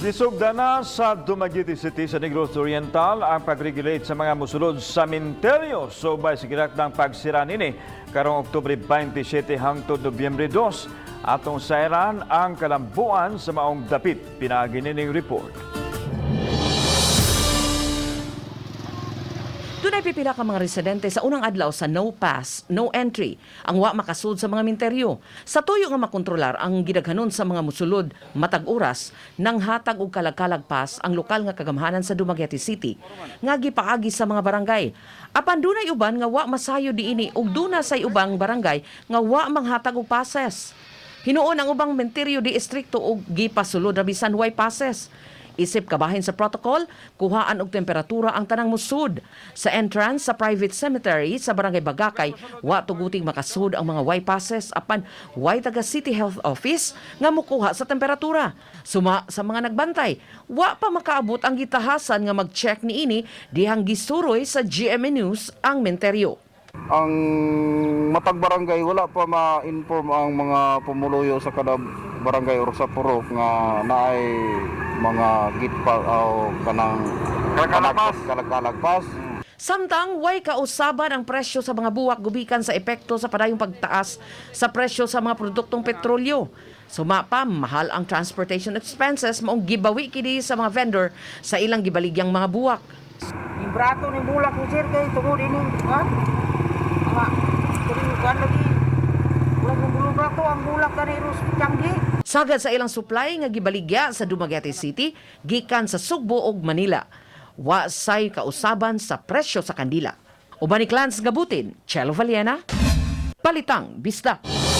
Gisugda na sa Dumaguete City sa Negros Oriental ang pag-regulate sa mga musulod sa minteryo subay sa gitakdang pagsira nini karong Oktubre 27 hangtod Nobyembre 2. Atong sayran ang kalambuan sa maong dapit pinaagi nining report. Dunay pipila ka mga residente sa unang adlaw sa no pass, no entry ang wa makasud sa mga minteryo. Sa tuyo nga makontrolar ang gidaghanon sa mga musulod matag oras, nang hatag og kalag-kalag pass ang lokal nga kagamhanan sa Dumaguete City nga gipaagi sa mga barangay. Apan dunay uban nga wa masayo diini ug duna say ubang barangay nga wa manghatag og passes. Hinuon ang ubang menteryo di estrikto og gipasulod ra bisan way passes. Isip kabahin sa protocol, kuhaan og temperatura ang tanang musud. Sa entrance sa private cemetery sa Barangay Bagakay, wa tuguting makasud ang mga way passes apan way taga City Health Office nga mukuha sa temperatura. Suma sa mga nagbantay, wa pa makaabot ang gitahasan nga mag-check niini dihang gisuroy sa GMA News ang menteryo. Ang matag barangay, wala pa ma-inform ang mga pumuluyo sa kada barangay or sa purok nga naay mga gitpa o kanang kalagpas kalagpas. Samtang way kausaban ang presyo sa mga buwak gubikan sa epekto sa padayong pagtaas sa presyo sa mga produktong petrolyo. Suma pa, mahal ang transportation expenses maong gibawi kini sa mga vendor sa ilang gibaligyang mga buwak. Yung brato ni bulak ni sir kay tungod ining kuan. Mga kuning kuan lagi. Wala kong bulong brato ang bulak kani ros Changi. Sagad sa ilang supply nga gibaligya sa Dumaguete City gikan sa Sugbo ug Manila. Wa say kausaban sa presyo sa kandila. Uban ni Clans Gabutin, Chelo Valiena, Balitang Bisdak.